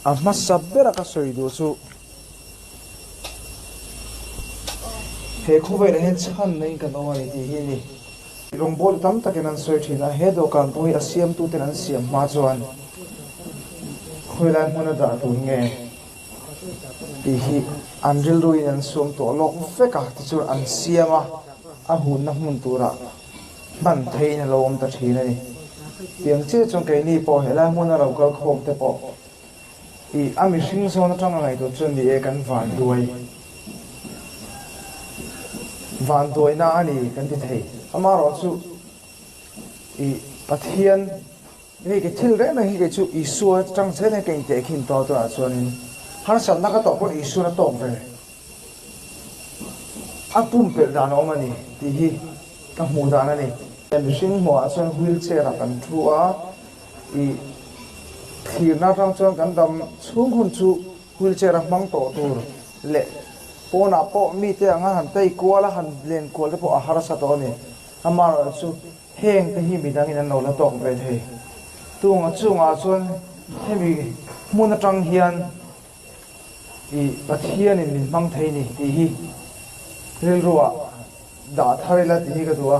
A hmasa bera ka sawi duh chu he khawvelah hian chhan neiin kan awm a ni tih hi a ni. Rawngbawltu tam takin an sawi thin a, he dawhkan pawh hi a siamtuten an siam hma chuan khawilai hmuna dah tur nge tih hi an rilruin an suam tawh lawk vek a, tichuan an siam a, a hunna hmun turah hman theihin a lo awm ta thin a ni. Tiang chiah chuan keini pawh helai hmuna lo kal khawm te pawh ih a mihring zawn atanga ngaihtuah chuan ni e kan vanduai vanduaina a ni kan ti thei. Amaherawhchu ih Pathian hei ke thil reng reng hi kei chu Isua atang zel hian ka intehkhin tawh a tunah chuanin harsatna ka tawh pawn Isuan a tawk ve. A pumpelh dan a awm a ni tih hi ka hmuh dan a ni. Mihring hmuhah chuan wheel chair ah kan thu a, ih thlirna atang chuan kan dam chhung hun chu wheel chair a hmang tawh tur leh pawnah pawh mite anga han tei kual a han len kual te pawh a harsa tawh a ni. Amaherawhchu heng te hi midangin an lo la tawk ve thei. Tunga chungah chuan hemi hmun atang hian I Pathianin min hmang thei ni tih hi rilruah dah thar ila tih hi ka duh a.